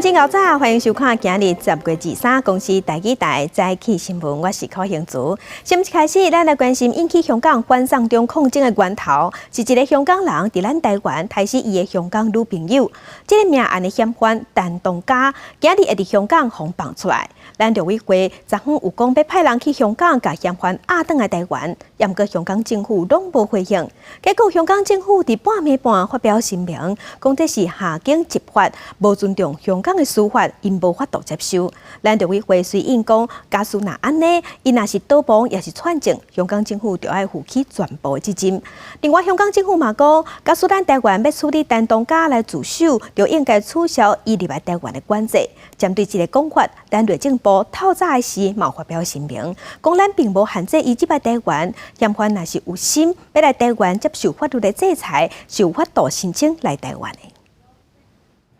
真𠢕早，歡迎收看今日10月23公視台語台早起新聞，我是柯興竹。新聞一開始，咱來關心引起香港反送中抗爭的源頭，是一个香港人佇咱台灣刣死伊的香港女朋友。這个命案的嫌犯陳同佳，今日會佇香港予放出來。咱陸委會昨昏有講欲派人去香港，共嫌犯押轉來台灣，毋過香港政府攏無回應。結果香港政府佇半暝半發表聲明，講這是下境執法，無尊重香港的司法，𪜶無法度接受。咱陸委會隨應講，假使若按呢，伊若是逃亡，抑是竄證，香港政府就愛負起全部的責任。另外，香港政府嘛講，假使咱台灣欲處理陳同佳來自首，就應該取消伊入來台灣的管制。針對這个講法，咱內政部透早的時嘛發表聲明，講咱並無限制伊入來台灣，嫌犯若是有心欲來台灣接受法律的制裁，是有法度申請來台灣的。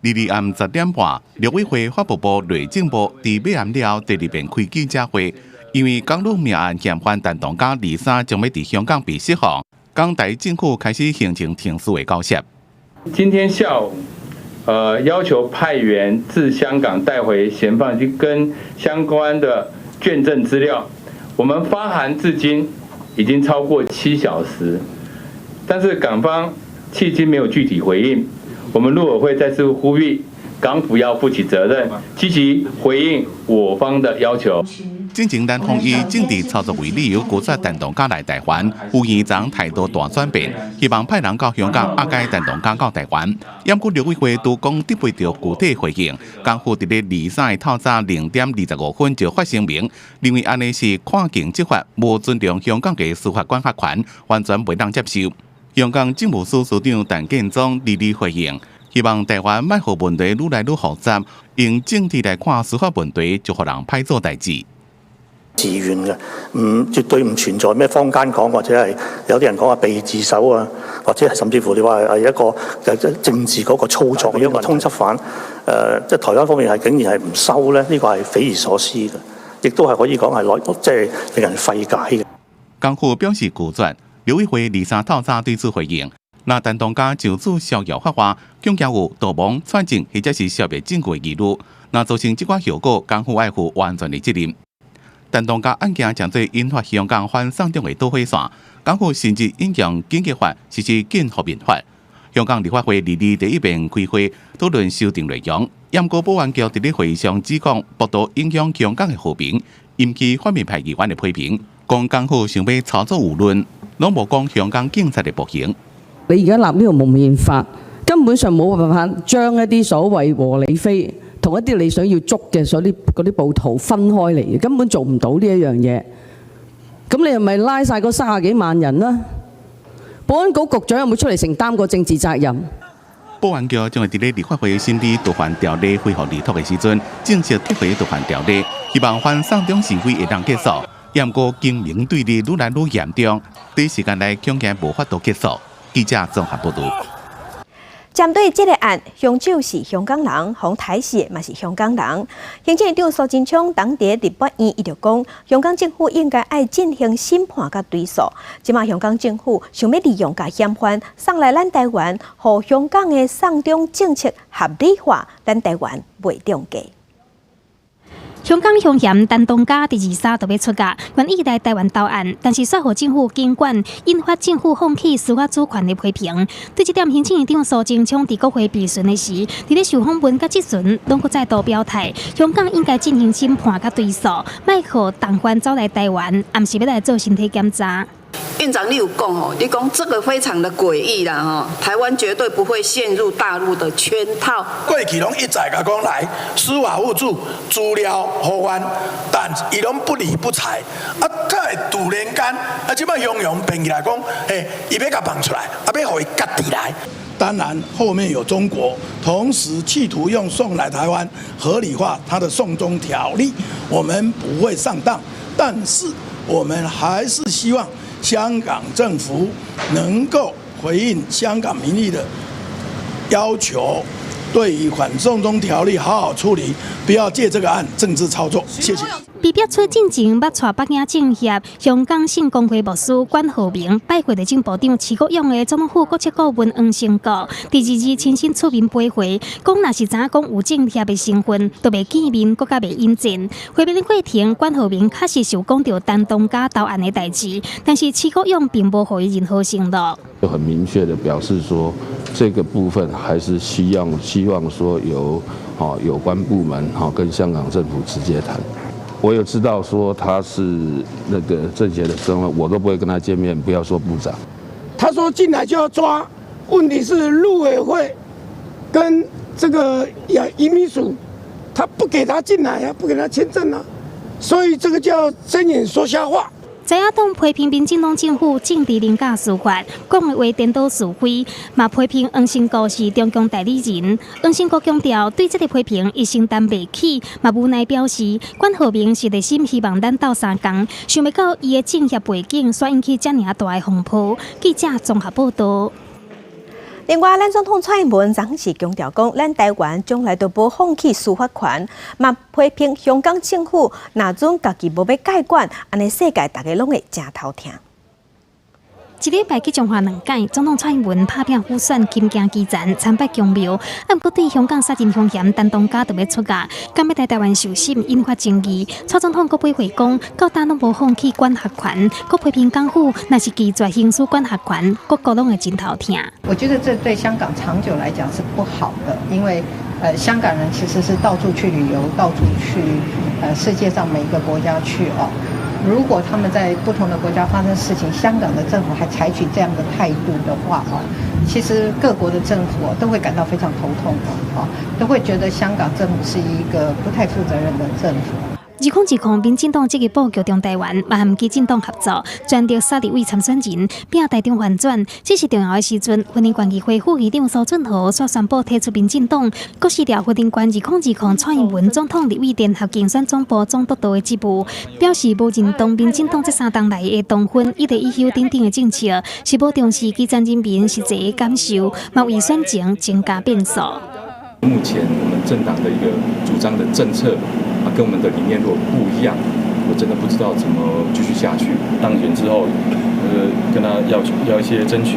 二二暗10點半，陸委會法務部內政部佇尾暗了後第二遍開記者會，因為港女命案嫌犯陳同佳二三將欲佇香港被釋放，港台政府開始行政程序的交涉。今天下午，要求派員自香港帶回嫌犯及跟相關的卷證資料。我們發函至今已經超過7小時，但是港方迄今沒有具體回應。我們陸委會再次呼籲港府要負起責任，積極回應我方的要求。進前單方以政治操作為理由，拒絕陳同佳來台灣，副院長態度大轉變，希望派人到香港押解陳同佳到台灣。毋過陸委會都講得袂著具體回應，港府佇咧二三透早0點25分就發聲明，認為按呢是跨境執法，無尊重香港的司法管轄權，完全袂當接受。香港政務司司長陳建宗俐俐回應，希望台灣莫予問題愈來愈複雜，用政治來看司法問題，就予人歹做代誌。自願嘅，唔絕對唔存在咩坊間講，或者係有啲人講話被自首啊，或者係甚至乎你話係一個政治嗰個操作，一個通緝犯，即係台灣方面係竟然係唔收咧，呢個係匪夷所思嘅，亦都係可以講係內即係令人費解嘅。港府表示拒絕，陸委會二三透早對此回應，若陳同佳就此逍遙法外，恐驚有逃亡、竄證或者是消滅證據的疑慮，若造成這款後果，港府愛負完全的責任。陳同佳案件誠濟引發香港反送中的導火線，港府甚至引用緊急法實施緊縛面法。香港立法會二二第一遍開會討論修訂內容，毋過保安局佇咧會議上指控報道影響香港的和平，引起泛民派議員的批評，講港府想欲操作輿論，攏無講香港警察的暴行。你而家立呢個蒙面法，根本上冇辦法將一啲所謂和理非同一啲你想要捉嘅所啲嗰啲暴徒分開嚟嘅，根本做唔到呢一樣嘢。咁你係咪拉晒嗰30幾萬人啦？保安局局長有冇出嚟承擔過政治責任？保安局將會佇咧立法會審理逃犯條例恢復二讀的時陣，正式撤回逃犯條例，希望反送中示威會當結束。毋過警民對立愈來愈嚴重，短時間內恐驚無法度結束。記者綜合報導。針對這个案，兇手是香港人，予刣死的嘛是香港人。行政院長蘇貞昌當佇立法院，伊就講，香港政府應該愛進行審判佮追訴。這馬香港政府想欲利用共嫌犯送來咱台灣，予香港的送中政策合理化，咱台灣袂中計。香港兇嫌陳同佳佇二三就欲出獄，原意來台灣投案，但是煞予政府警管，引發政府放棄司法主權的批評。對這點，行政院長蘇貞昌佇國會備詢的時，佇咧受訪問佮質詢，攏閣再度表態，香港應該進行審判佮追訴，莫予重犯走來台灣，毋是欲來做身體檢查。院長，你有講哦，你講這個非常的詭異啦，吼，台灣絕對不會陷入大陸的圈套。過去攏一再共講來司法互助資料互換，但伊攏不理不睬，啊，閣會突然間，啊，這擺雄雄變起來講，嘿，伊欲共放出來，啊，欲予伊家己來。當然後面有中國，同時企圖用送來台灣合理化他的送中條例，我們不會上當，但是我們還是希望香港政府能夠回應香港民意的要求對於反送中條例好好處理，不要借這個案政治操作。謝謝。被逼出進前捌帶北京政協香港聖公會牧師管浩鳴拜會內政部長徐國勇的總統府國策顧問黃勝國，佇二二親身出面陪會，講若是知影講有政協的身份，都袂見面，閣較袂引戰。會面的過程，管浩鳴確實是有講著陳東家投案的代誌，但是徐國勇並無予伊任何承諾。就很明確的表示說，這個部分還是希望說由有關部門跟香港政府直接談。我有知道說他是那個政協的身份，我都不會跟他見面，不要說部長。他說進來就要抓，問題是陸委會跟這個移民署，他不給他進來啊，不給他簽證啊，所以這個叫睜眼說瞎話。在野黨批評民進黨政府政治凌駕司法，講的話顛倒是非，嘛批評黃勝國是中共代理人。黃勝國強調對這个批評伊承擔袂起，嘛無奈表示管浩鳴是熱心希望咱鬥相共，想袂到伊的政協背景，煞引起遮爾大的風波。記者綜合報導。另外，咱總統蔡英文昨是強調講，咱台灣從來都無放棄司法權，嘛批評香港政府若準家己無欲改管，按呢世界逐家攏會誠頭疼。一禮拜去彰化兩擺，總統蔡英文拍拚輔選，親行基層參拜宮廟，啊，毋過對香港殺人兇嫌陳東家著欲出獄，敢欲來台灣受審，引發爭議。蔡總統閣回回講，到今攏無放棄管轄權，閣批評港府若是拒絕行使管轄權，各國攏會真頭疼。我覺得這對香港長久來講是不好的，因為香港人其實是到處去旅遊，到處去世界上每一個國家去哦。如果他們在不同的國家發生事情，香港的政府還採取這樣的態度的話，哦，其實各國的政府都會感到非常頭痛的，哦，都會覺得香港政府是一個不太負責任的政府。2020，民進黨積極布局中台灣，嘛和基進黨合作，全力殺立委參選人，拼台中翻轉。這是重要的時陣，雲林縣議會副議長蘇俊豪煞宣布退出民進黨，閣辭掉雲林縣2020蔡英文總統立委聯合競選總部總督導的職務，表示無認同民進黨這三冬來的動分、一例一休等等的政策，是無重視基層人民實際的感受，嘛為選情增加變數。目前我們政黨的一個主張的政策啊，跟我們的理念如果不一樣，我真的不知道怎麼繼續下去。當選之後，跟他要要一些爭取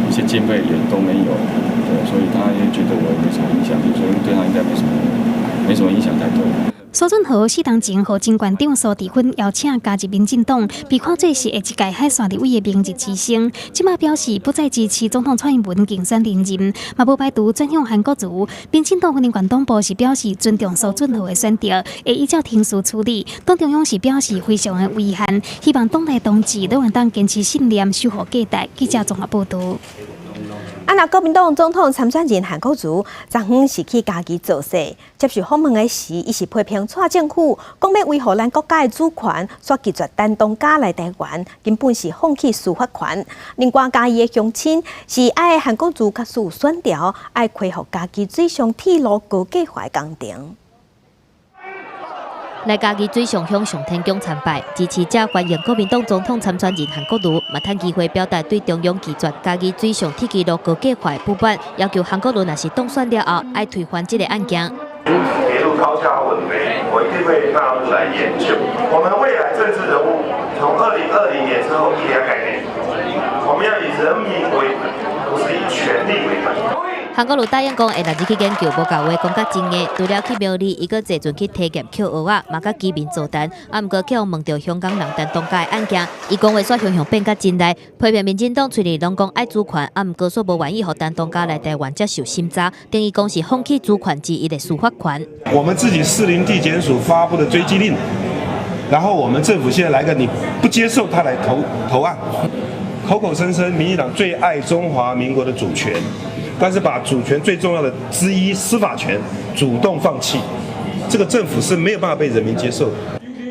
一些經費也都沒有，對，所以他也覺得我沒什麼影響力，所以對他應該沒什麼影響才對。蘇俊豪4冬前予前縣長蘇治芬邀請加入民進黨，被看做是下一屆海線立委的明日之星。這馬表示不再支持總統蔡英文競選連任，嘛無排除轉向韓國瑜。民進黨雲林縣黨部是表示尊重蘇俊豪的選擇，會依照程序處理。黨中央是表示非常的遺憾，希望黨內同志都會當堅持信念，守護價值。記者綜合報導。啊，那國民黨總統參選人韓國瑜，昨昏是去嘉義造勢，接受訪問的時，伊是批評蔡政府講欲維護咱國家的主權，煞拒絕陳東家來台灣，根本是放棄司法權。另外，嘉義的鄉親是愛韓國瑜較早選調，愛恢復嘉義水上鐵路高架化工程。來嘉義水上鄉上天宮參拜，支持者歡迎國民黨總統參選人韓國瑜，嘛趁機會表達對中央拒絕嘉義水上鐵路高架化不滿，要求韓國瑜若是當選了後，愛推翻這个案件。鐵路高架問題，我一定會納入來研究。我們未來政治人物從2020年之後一定要改變，我們要以人民為本，不是以權力為本。韓國瑜答應講會納入去研究，無共話講甲真硬。除了去苗栗，伊閣坐船去體驗抾蚵仔，嘛佮居民座談。啊，毋過去予問著香港人陳東家的案件，伊講話煞雄雄變甲真厲，批評民進黨喙裡攏講愛主權，啊，毋過煞無願意予陳東家來台灣接受審查，等於講是放棄主權之一的司法權。我們自己士林地檢署發布的追緝令，然後我們政府現在來個你不接受他來投案，口口聲聲民進黨最愛中華民國的主權。但是把主權最重要的之一司法權主動放棄，這個政府是沒有辦法被人民接受的。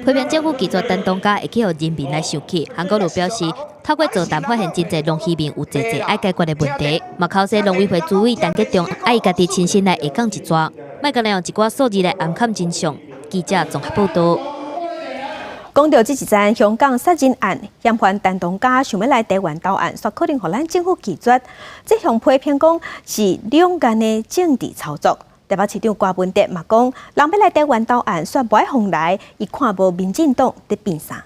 批評政府拒絕陳東家會去予人民來生氣。韓國瑜表示，透過座談發現真濟農漁民有濟濟愛解決的問題，嘛口說農委會主委陳吉仲愛伊家己親身來下崗一逝，莫干焦用一寡數字來掩蓋真相。記者綜合報導。講著這一陣香港殺人案，嫌犯陳同佳想欲來台灣投案，煞可能予咱政府拒絕。這項批評講是兩岸的政治操作。台北市長柯文哲嘛講，人欲來台灣投案，煞無愛予來，伊看無民進黨佇變啥。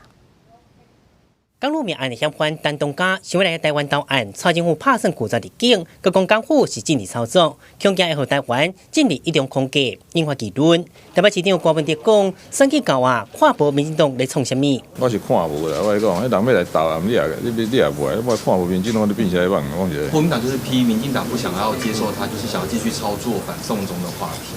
港女命案的嫌犯陳同佳想欲來台灣投案，蔡政府拍算拒絕入境，閣講港府是政治操作，恐驚會予台灣進入一中框架，引發議論。台北市長柯文哲講，選舉到啊，看無民進黨咧創啥物。我是看無啦，我講，彼人欲來投案，你也你你也無愛，我看無民進黨咧變啥樣，講是。國民黨就是批民進黨不想要接受他，就是想要繼續操作反送中的話題。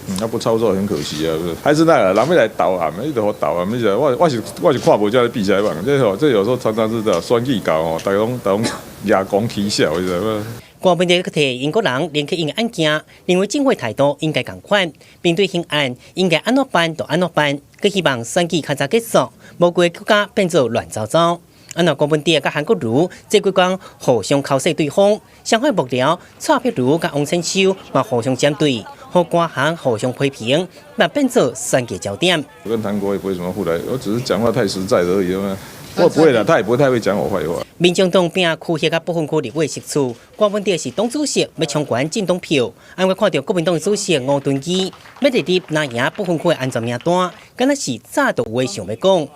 嗯，啊不操作很可惜啊，還是那個人欲來投案，你就予投案，你就我我是我是看無這咧變啥樣，這吼這有時候常常是這選舉到吼，大家攏大家攏牙講起笑，你知無？柯文哲閣提英國人連克英的案件，認為政府態度應該仝款，面對刑案應該按怎辦就按怎辦，閣希望選舉較早結束，無規個國家變做亂糟糟。啊若柯文哲佮韓國瑜這幾工互相口舌對方，相反幕僚蔡壁如佮王千秋嘛互相針對，予官方互相批評，嘛變做選舉焦點。我跟韓國瑜不會什麼互來，我只是講話太實在而已嘛。我不會的，他也不太會講我壞話。民眾黨拼區域佮不分區立委席次，柯文哲是黨主席，欲衝懸政黨票。啊，我看著國民黨主席吳敦義，欲列入藍營不分區的安全名單，敢若是早就有話想欲講。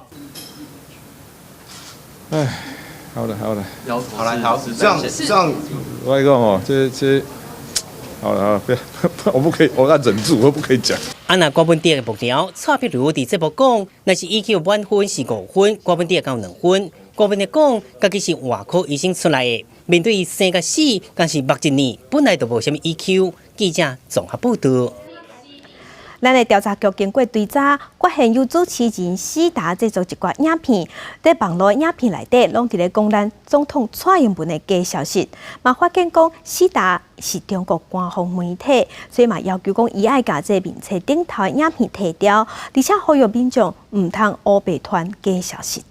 唉，好了好了，好了好，這樣這樣，我跟你講哦，這這，好了好了，不要，我不可以，我要忍住，我不可以講。啊，若柯文哲的幕僚蔡壁如佇節目講，若是 EQ 滿分是5分，柯文哲敢有2分。柯文哲講，家己是外科醫生出來的，面對生佮死，敢是目一年，本來就無啥物 EQ。記者綜合報道。咱的調查局經過追查，發現有主持人史達製作一寡影片，佇網路影片內底攏佇咧講咱總統蔡英文的假消息，嘛發現講史達是中國官方媒體，所以嘛要求講伊愛共這面冊頂頭的影片提掉，而且呼籲民眾毋通烏白傳假消息。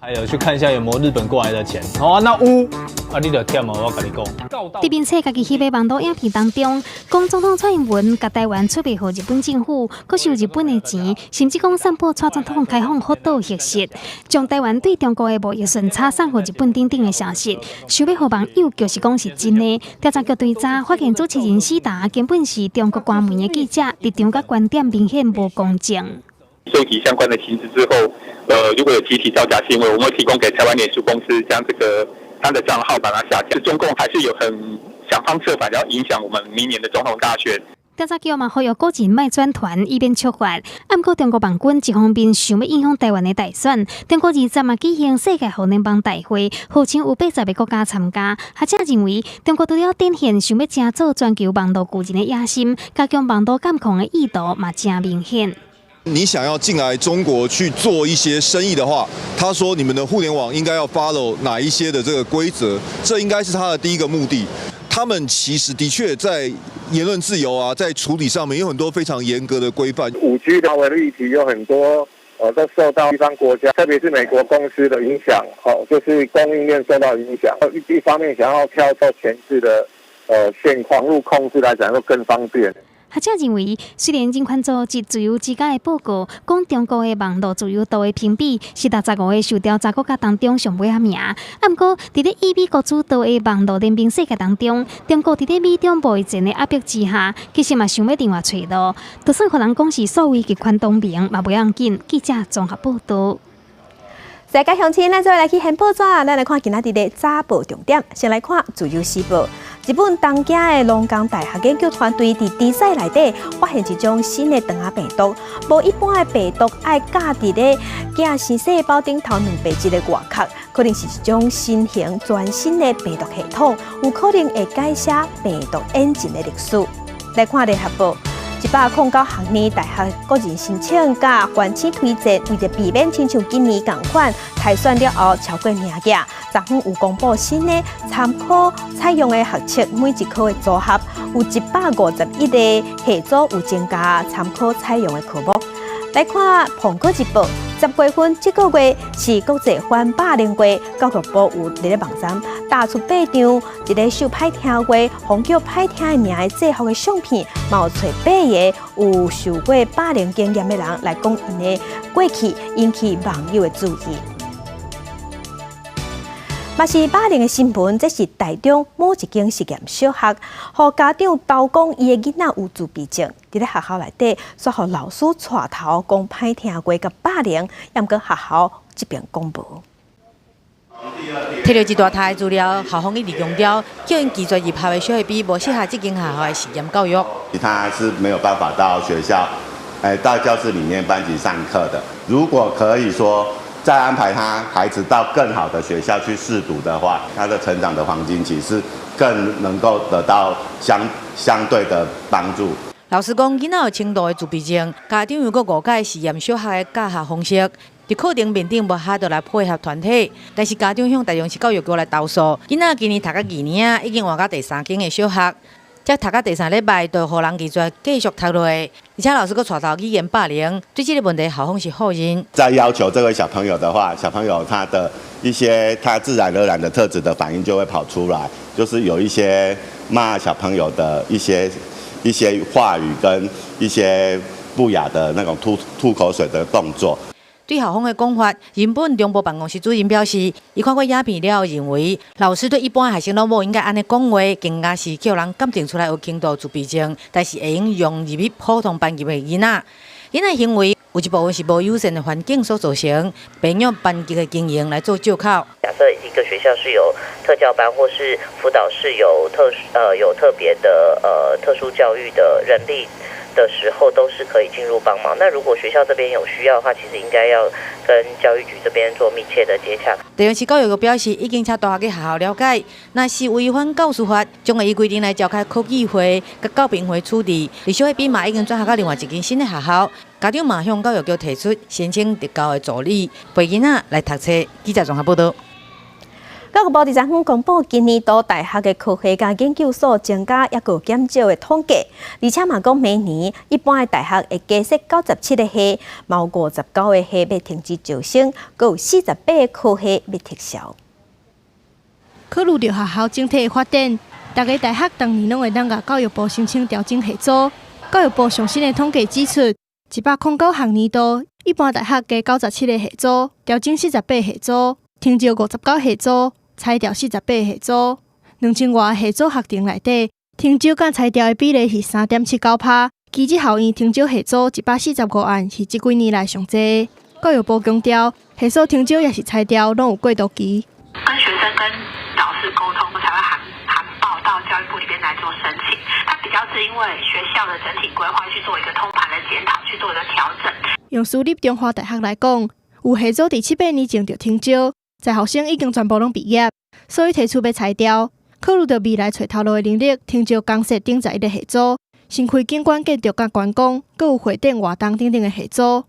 還有去看一下有沒有日本過來的錢。好啊，那有啊，你就忝哦，我共你講。佇面冊家己翕的網路影片當中，講總統蔡英文共台灣出賣予日本政府，閣收日本的錢，甚至講散布蔡總統開放福島核食，將台灣對中國的貿易順差送予日本等等的消息，想欲予網友就是講是真的。調查局追查發現主持人史達根本是中國官媒的記者，立場佮觀點明顯無公正。收集相關的情資之後，如果有集體造假行為，我們會提供給台灣臉書公司，將這個他的賬號把它下架。中共還是有很想方設法要影響我們明年的總統大選。調查局嘛呼籲國人莫轉傳，以免觸法。毋過中國網軍一方面想欲影響台灣的大選，中國20嘛舉行世界互聯網大會，號稱有80個國家參加。學者認為，中國除了展現想欲成做全球網路巨人的野心，加強網路監控的意圖嘛誠明顯。你想要進來中國去做一些生意的話，他說你們的互聯網應該要 follow 哪一些的這個規則，這應該是他的第一個目的。他們其實的確在言論自由啊，在處理上面有很多非常嚴格的規範。5G 的議題有很多，都受到西方國家，特別是美國公司的影響，哦，就是供應鏈受到影響。一方面想要跳脫前置的，現況入控制來講，又更方便。學者認為，雖然人權組織自由之家的報告講中國的網路自由度的評比是65個受調查國家當中上尾仔名，毋過佇咧以美國主導的網路聯盟世界當中，中國佇咧美中貿易戰的壓迫之下，其實嘛想欲另外揣路，就算予人講是所謂極權同盟，嘛袂要緊。記者綜合報道。世界鄉親，咱做伙來去掀報紙，咱來看今仔日的早報重點。先來看《自由時報》，日本東京的龍岡大學研究團隊佇豬屎內底發現一種新的腸仔病毒，無一般的病毒愛咬佇咧囝生細胞頂頭蛋白質的外殼，可能是一種新型全新的病毒系統，有可能會改寫病毒演進的歷史。來看聯合報。109學年大學個人申請佮環試推薦，為著避免親像今年仝款篩選了後超過名額，昨昏有公布新的參考採用的學測，每一科的組合有151個系組有增加參考採用的科目。來看《蘋果日報》， 10月份這個月是國際反霸凌月，教育部有佇咧網站打出8張一个受歹聽話、予叫歹聽的名的制服的相片，嘛有揣8个有受過霸凌經驗的人來講𪜶的過去，引起網友的注意。嘛是霸凌的新聞，這是台中某一間實驗小學，予家長投講伊的囡仔有自閉症，佇咧學校內底，煞予老師帶頭講歹聽話佮霸凌，毋過學校這邊講無。提著一大沓的資料，校方一直強調，叫𪜶拒絕入學的小彼無適合這間學校的實驗教育。他是沒有辦法到學校，到教室裡面班級上課的。如果可以說，再安排他孩子到更好的學校去試讀的話，他的成長的黃金期是更能夠得到相對的幫助。老師講，囡仔有輕度的自閉症，家長又閣誤解實驗小學的教學方式，佇課程面頂無法度來配合團體，但是家長向台中市教育局來投訴，囡仔今年讀到二年仔，已經換到第三間的小學。才讀到第三禮拜，就予人拒絕繼續讀落去，而且老師閣帶頭語言霸凌，對這個問題校方是否認。再要求這位小朋友的話，小朋友他的一些他自然而然的特質的反應就會跑出來，就是有一些罵小朋友的一些話語跟一些不雅的那種吐口水的動作。對校方的講法，人本中部辦公室主任表示，伊看過影片了後，認為老師對一般學生攏無應該按呢講話，更加是叫人鑑定出來有輕度自閉症，但是會用融入去普通班級的囡仔，囡仔行為有一部分是無友善的環境所造成，袂用班級的經營來做借口。假設一個學校是有特教班或是輔導室有特別的特殊教育的人力的時候，都是可以進入幫忙。那如果學校這邊有需要的話，其實應該要跟教育局這邊做密切的接洽。台中市教育局表示，已經請大學去學校了解，若是違反教師法，將會依規定來召開考紀會佮教評會處置。而小彼嘛已經轉學到另外一間新的學校，家長嘛向教育局提出申請特教的助理陪囡仔來讀冊。記者綜合報道。教育部佇昨昏公布今年度大學的科系佮研究所增加抑閣減少的統計，而且嘛講明年一般的大學會加設97個系，嘛有59個系欲停止招生，閣有48個科系欲撤銷。考慮著學校整體的發展，逐个大學逐年攏會當共教育部申請調整系組。教育部上新的統計指出，109學年度一般大學加97個系組，調整48系組，停招59系組。裁掉48系組，2000外系組學程內底，停招佮裁掉的比例是3.79%。技職學院停招系組145案，是這幾年來上濟。教育部強調，系所停招抑是裁掉，攏有過渡期。跟學生跟老師溝通，才會函報到教育部裡邊來做申請。它比較是因為學校的整體規劃去做一個通盤的檢討，去做一個調整。用私立中華大學來講，有系組佇七八年前就停招。在學生已經全部攏畢業，所以提出欲裁掉。考慮著未來揣頭路的能力，停招工設頂11個系組，新開景觀建築佮觀光，閣有會展活動等等的系組。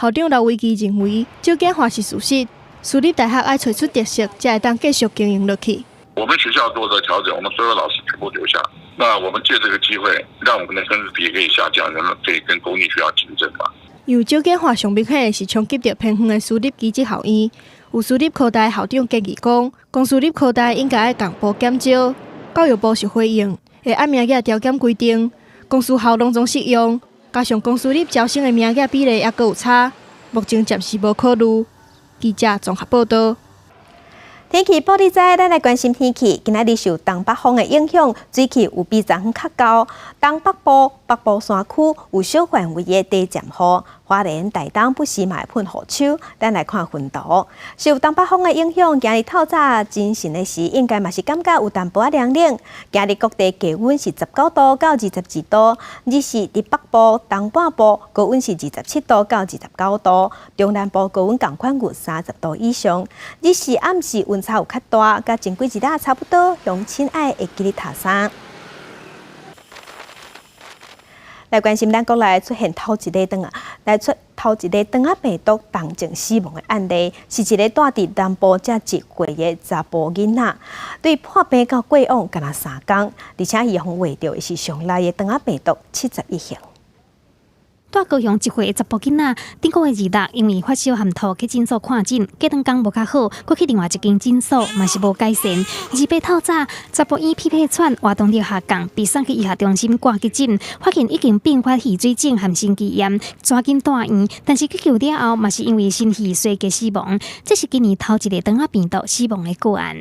校長劉維基認為，少子化是事實，私立大學愛揣出特色，才會當繼續經營落去。我們學校做的調整，我們所有老師全部留下。那我們借這個機會，讓我們的生師比可以下降，人們可以跟公立學校競爭嘛。因為少子化上明顯的是衝擊著偏遠的私立技職學院。有私立科大校長建議講，公私立科大應該愛共步減招。教育部是回應，會按名額調減規定，公私校攏總適用。加上公私立招生的名額比例猶閣有差，目前暫時無考慮。記者綜合報道。天氣報你知，咱來關心天氣。今仔日受東北風的影響，水氣有比昨昏較高。東北部、北部山區有小範圍的短暫雨，花蓮、台東不時嘛會噴雨鶖。咱來看雲圖，受東北風的影響，今日透早精神的時，應該嘛是感覺有淡薄仔涼冷。今日各地低溫是19度到22度，日時佇北部、東半部高溫是27度到29度，中南部高溫仝款有30度以上。日時暗時溫差有較大，佮前幾日仔差不多。鄉親愛會記得脫衫。來關心咱國內出現頭一个腸仔病毒重症死亡的案例，是一个住佇南部才1歲的查埔囡仔，對破病到過往干焦3工，而且伊予患著的是上來的腸仔病毒71型。蹛高雄一歲的查埔囡仔，頂個月26因為發燒含吐去診所看診，過兩工無較好，閣去另外一間診所嘛是無改善。28透早，查埔醫屁屁喘，活動力下降，被送去醫學中心掛急診，發現已經併發氣水腫和心肌炎，趕緊帶院，但是急救了後嘛是因為心肺衰竭死亡。這是今年頭一个腸仔病毒死亡的個案。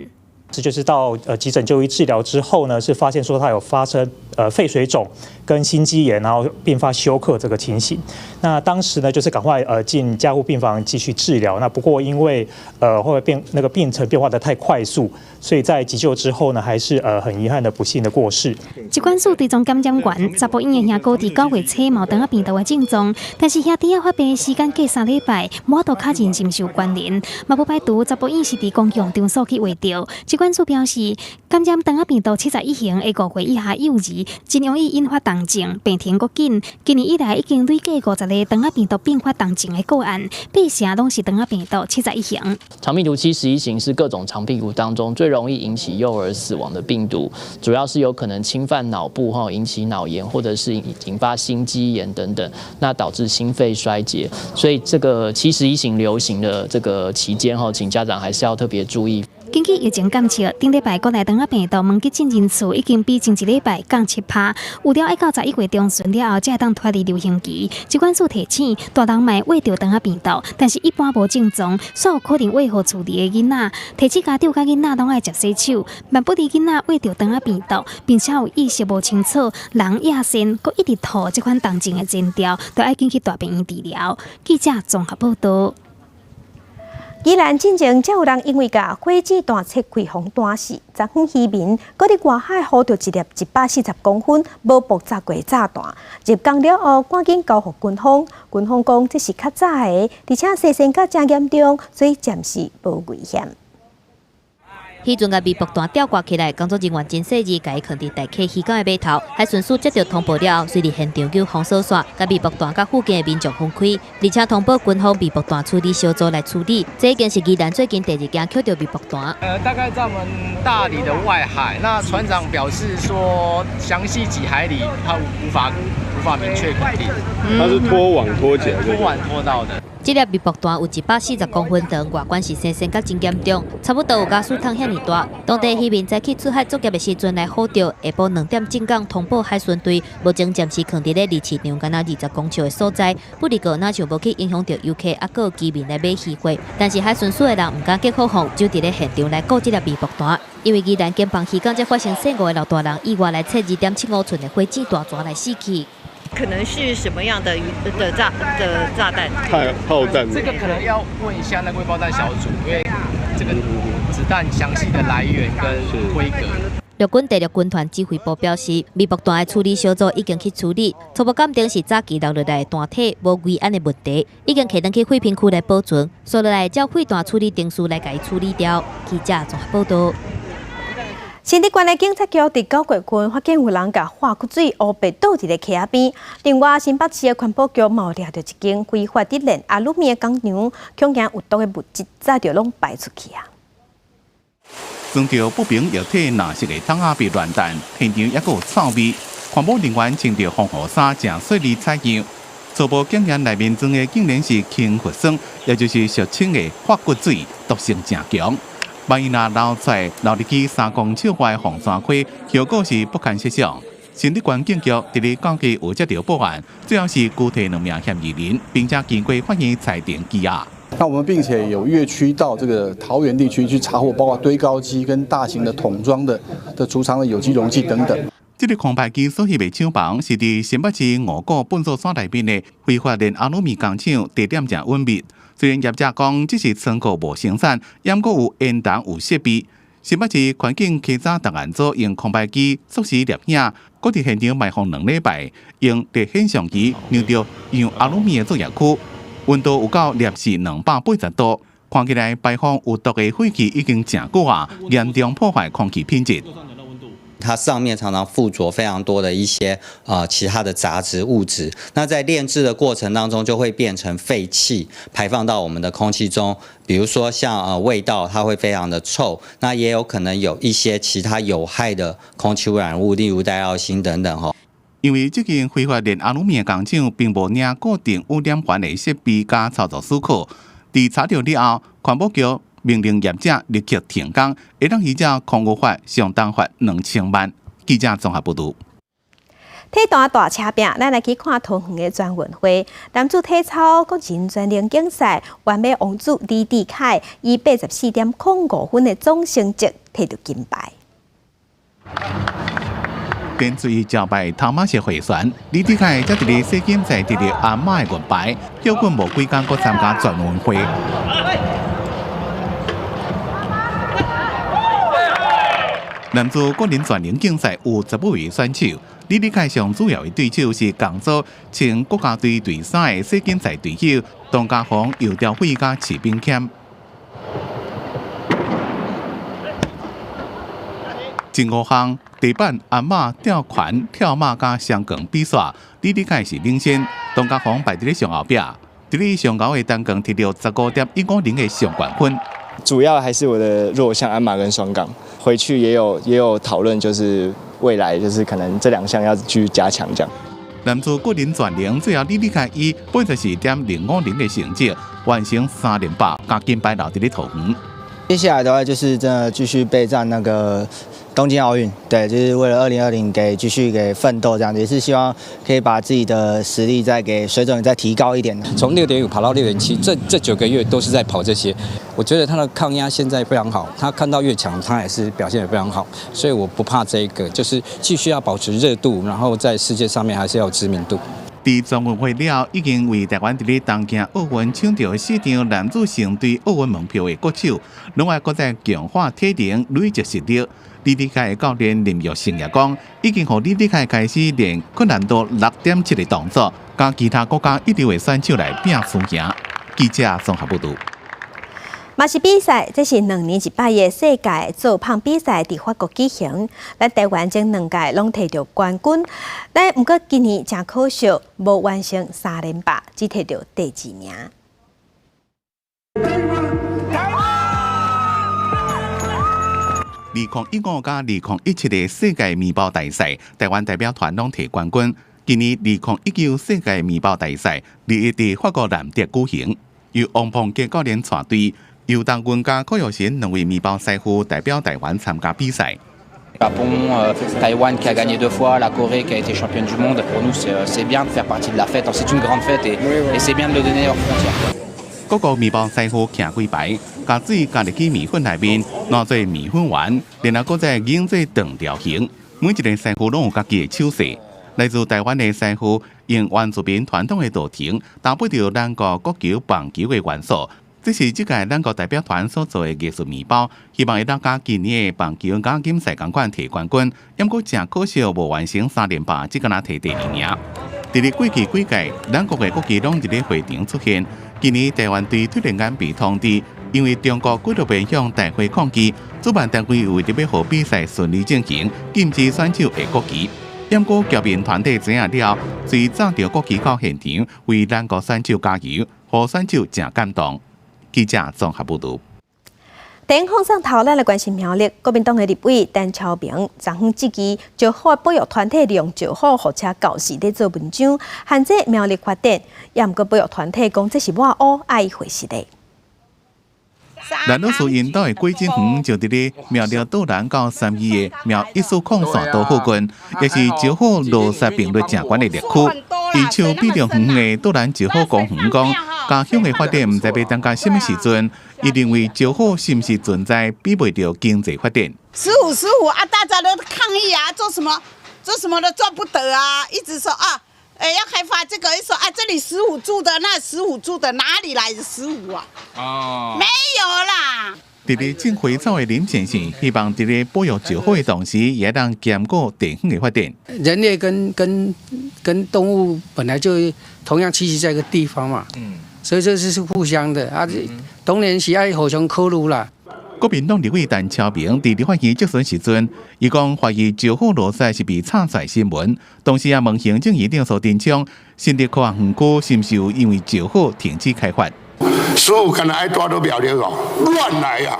這就是到急診就醫治療之後呢，是發現說他有發生肺水腫跟心肌炎，然後併發休克這個情形。那當時呢，就是趕快進加護病房繼續治療。那不過因為後來變那個病程變化得太快速，所以在急救之後呢，還是很遺憾的不幸的過世。疾管署追蹤感染源，查埔醫的兄哥佇9月初嘛有腸仔病毒的症狀，但是兄弟仔發病的時間隔3禮拜，無法度確認是毋是有關聯，嘛無排除查埔醫是佇公共場所去秽著。疾管署表示，感染腸仔病毒71型的5歲以下幼兒，真容易引發重症，病程閣緊。今年以來已經累計50个腸仔病毒併發重症的個案，8成攏是腸仔病毒71型。腸病毒71型是各種腸病毒當中最容易引起幼兒死亡的病毒，主要是有可能侵犯腦部，引起腦炎，或者是引發心肌炎等等，那導致心肺衰竭。所以這個71型流行的這個期間，請家長還是要特別注意。根據疫情監測，頂禮拜國內腸仔病毒問急診人數已經比前一禮拜降7%，有了愛到11月中旬了後，才會當脫離流行期。疾管署提醒，大人嘛會罹腸仔病毒，但是一般無症狀，煞有可能餵予厝裡的囡仔。提醒家長佮囡仔攏愛食洗手，萬不利囡仔秽著腸仔病毒，並且有意識無清楚，人野生，閣一直吐這款重症的前兆，就愛緊去大病院治療。記者綜合報導。宜蘭進前才有人因為共火箭彈切開予彈死，昨昏漁民閣佇外海捕著一粒140公分無爆炸過的炸彈，入港了後趕緊交予軍方，軍方講這是較早的，而且洗身甲誠嚴重，所以暫時無危險。彼陣共微爆彈吊掛起來，工作人員真細膩，共伊囥佇大溪漁港的碼頭。海巡署接著通報了後，隨佇現場救封鎖線，共微爆彈佮附近的民眾分開，而且通報軍方微爆彈處理小組來處理。這已經是宜蘭最近第二件抾著微爆彈。大概在我們大里的外海，那船長表示說，詳細幾海里，他無法明確肯定。他是拖網拖起來，拖網拖到的。這粒微爆彈有140公分長，外觀是生鉎佮真嚴重，差不多有瓦斯桶遐爾大。當地漁民早起出海作業的時陣來捕著，下晡2點進港通報海巡隊，目前暫時囥佇咧離市場干焦20公尺的所在。不過，若像無去影響著遊客，抑閣有居民來買魚貨。但是海巡署的人毋敢激火放，就佇咧現場來顧這粒微爆彈。因為宜蘭警方漁港才發生細五个老大人意外來切2.75寸的火箭彈跩來死去。可能是什麼樣的魚的炸的炸彈？炮彈。這個可能要問一下那個未爆彈小組，因為這個子彈詳細的來源跟規格。陸軍第六軍團指揮部表示，微爆彈的處理小組已經去處理，初步鑑定是早期留落來的彈體，無危安的問題，已經提轉去廢品區來保存，紲落來照廢彈處理程序來共伊處理掉。記者綜合報導。新竹縣的警察局佇9月份發現有人共化骨水烏白倒佇咧溪仔邊。另外，新北市的環保局嘛有掠著一間非法佇煉阿魯米的工廠，恐驚有毒的物質早就攏排出去啊。裝著不明液體藍色的桶仔被亂彈，現場猶閣有臭味。環保人員穿著防護衫，誠細膩採樣。初步檢驗內面裝的竟然是氫氟酸，也就是俗稱的化骨水，毒性誠強。萬一若流出來，流入去3公尺外的鳳山溪，後果是不堪設想。新竹縣警局佇咧9月有接著報案，最後是拘提兩名嫌疑人，並且經過法院裁定羈押。那我們並且有越區到這個桃園地區去查獲，包括堆高機跟大型的桶裝的儲藏的有機溶劑等等。這個空白機所翕的廠房是佇新北市五股糞埽山內面的非法煉阿魯米工廠，地點誠隱秘。雖然業者講這是倉庫無生產，猶閣有煙囱有設備。新北市環境稽查檔案組用空白機速時攝影，閣佇現場埋伏2禮拜，用熱顯相機量著用阿魯米的作業區，溫度有到280°C，看起來排放有毒的廢氣已經誠久啊，嚴重破壞空氣品質。它上面常常附着非常多的一些其他的雜質物質，那在煉製的過程當中就會變成廢氣排放到我們的空氣中，比如說像味道，它會非常的臭，那也有可能有一些其他有害的空氣污染物，例如戴奧辛等等吼。因因為這間揮發煉阿魯米的工廠並無領固定污染源的設備佮操作許可。佇查著了後，環保局命令業者立刻停工，會當依照空污法相當罰2000萬。記者綜合報導。體壇大車拼，咱來去看桃園的全運會。男子體操個人專項競賽，完美王子李智凱以84.05分的總成績提著金牌。電錘招牌頭馬式回旋，李智凱才佇咧世錦賽得著鞍馬的銀牌，歇睏無幾工，閣參加全運會。男子個人專項競賽有15位選手，李智凱上主要的對手是共組前國家隊隊三的世錦賽隊友董家鴻、游朝輝佮池炳謙。前五項地板、鞍馬、吊環、跳馬佮雙槓比賽，李智凱是領先，董家鴻排佇咧上後壁。佇咧上高的單槓提著15.150的上懸分。主要還是我的弱項鞍馬跟雙槓，回去也有討論，就是未來就是可能這兩項要繼續加強這樣。男子個人全能最後李智凱以84.050的成績完成3連霸，共金牌留佇咧桃園。接下來的話就是真的繼續備戰那個東京奧運，對，就是為了2020給繼續給奮鬥，這樣子也是希望可以把自己的實力再給水準再提高一點。從6.5跑到6.7，這9個月都是在跑這些。我覺得他的抗壓現在非常好，他看到越強，他也是表現得非常好，所以我不怕這個，就是繼續要保持熱度，然後在世界上面還是要有知名度。佇全運會了後，已經為台灣佇咧東京奧運搶著4張男子成隊奧運門票的國手，另外閣再強化體能，累積實力。李智凱的教練林玉成也講，已經予李智凱開始練困難度6.7的動作，佮其他國家一流的選手來拼輸贏。記者綜合報導。嘛是比賽，這是2年一擺的世界做胖比賽，佇法國舉行。咱台灣前2屆攏提著冠軍，但毋過今年誠可惜，無完成3連霸，只提著第2名。2015佮2017的世界麵包大賽，台灣代表團攏提冠軍。今年2019世界麵包大賽，日佇法國南德舉行，由王鵬傑教練帶隊。由東雲佮柯玉賢兩位麵包師傅代表台灣參加比賽。 Japon, Taïwan qui a gagné 2 fois, la Corée qui a été championne du monde. Pour nous, c'est bien de faire partie de la fête. C'est une grande fête et c'est bien de le donner hors frontières. 各國麵包師傅徛幾排，共水加入去麵粉內面，拿做麵粉丸，然後閣再擰做長條形。每一個師傅攏有家己的手勢。來自台灣的師傅用原住民傳統的道程，搭配著咱國國球、棒球的元素。這是這屆咱國代表團所做的藝術麵包，希望會當佮今年的棒球亞錦賽仝款提冠軍。毋過誠可惜，無完成3連霸，只敢若提第2名。佇咧過去幾屆，咱國的國旗攏佇咧會場出現。今年台灣隊突然間被通知，因為中國幾落遍向大會抗議，主辦單位為著欲予比賽順利進行，禁止選手下國旗。毋過僑民團體知影了，隨紮著國旗到現場為咱國選手加油，予選手誠感動。記者綜合報導。電影放送頭，咱來關心苗栗國民黨的立委陳超明，昨昏質疑石虎保育團體利用石虎貨車肇事咧做文章，限制苗栗發展，也毋過保育團體講這是抹烏愛回實的。蘭老師𪜶兜的果子園就佇咧苗栗道南到三義的苗一四礦線道附近，也是石虎落雪頻率誠懸的綠區。伊手比著遠的道南石虎公園講，家鄉的發展毋知欲等到啥物時陣。伊認為石虎是毋是存在比袂著經濟發展？15啊！大家都抗議啊，做什麼做什麼都做不得啊！一直說啊，欸，要開發這個，一說啊，這裡15住的，那15住的，哪裡來的15啊？哦，沒有啦。佇咧種花草的林先生，希望佇咧保育石虎的同時，也當兼顧地方的發展。人類跟動物本來就同樣棲息在一個地方嘛，所以這是互相的啊，當然是愛互相考慮啦。國民黨立委陳超明佇立法院質詢時陣，伊講懷疑石虎落雪是被炒出新聞，同時也問行政院長蘇貞昌，新竹科學園區是毋是有因為石虎停止開發？石虎敢若愛蹛佇苗栗哦，亂來啊！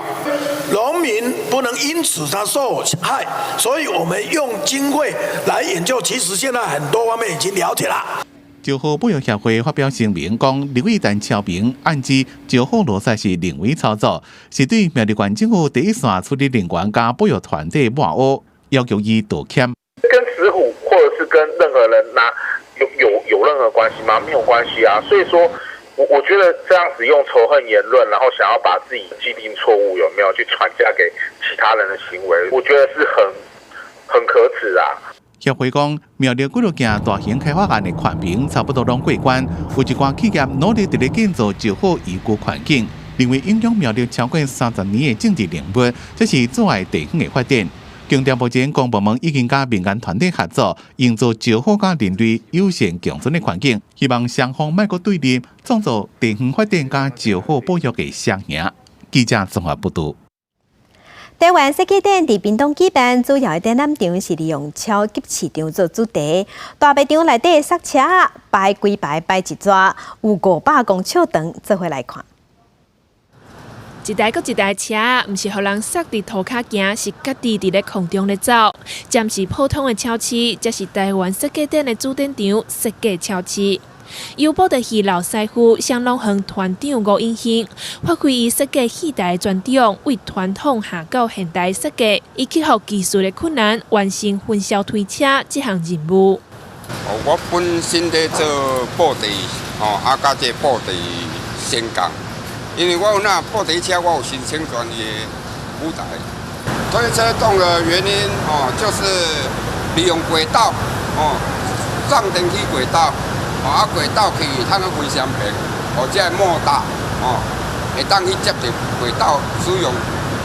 農民不能因此他受害，所以我們用經費來研究。其實現在很多方面已經了解了。石滬保育協會發表聲明講，立委陳超明暗指石滬羅塞是人為操作，是對苗栗縣政府第一線處理人員佮保育團體抹烏，要求伊道歉。跟石虎或者是跟任何人拿有任何關係嗎？沒有關係啊。所以說，我覺得這樣子用仇恨言論，然後想要把自己既定錯誤有沒有去轉嫁給其他人的行為，我覺得是很可恥啊。協會講，苗栗幾落件大型開發案的環評差不多攏過關，有一寡企業努力佇咧建造石滬宜居環境，認為影響苗栗超過30年的政治人物，這是阻礙地方的發展。強調目前公部門已經佮民間團體合作，營造石滬佮人類友善共存的環境，希望雙方莫閣對立，創造地方發展佮石滬保育的雙贏。記者綜合報導。台灣設計展佇屏東舉辦，主要的展覽場是利用超級市場做主題。大賣場內底塞車排規排排一逝，有500公尺長，做伙來看。一台閣一台車，毋是予人塞佇塗跤行，是家己佇咧空中咧走。這毋是普通的超市，這是台灣設計展的主展場設計超市。由布袋戲老師傅雙龍園團長吳永興發揮伊設計戲台的專長，為傳統下到現代設計，伊克服技術的困難，完成焚燒推車這項任務。我本身咧做布袋，吼，啊，佮這布袋仙工，因為我有那布袋車，我有申請專業舞台。推車動的原因，哦，就是利用軌道，哦，放電去軌道。啊，軌道去，通個非常平，或者莫達，哦，會當去接著軌道使用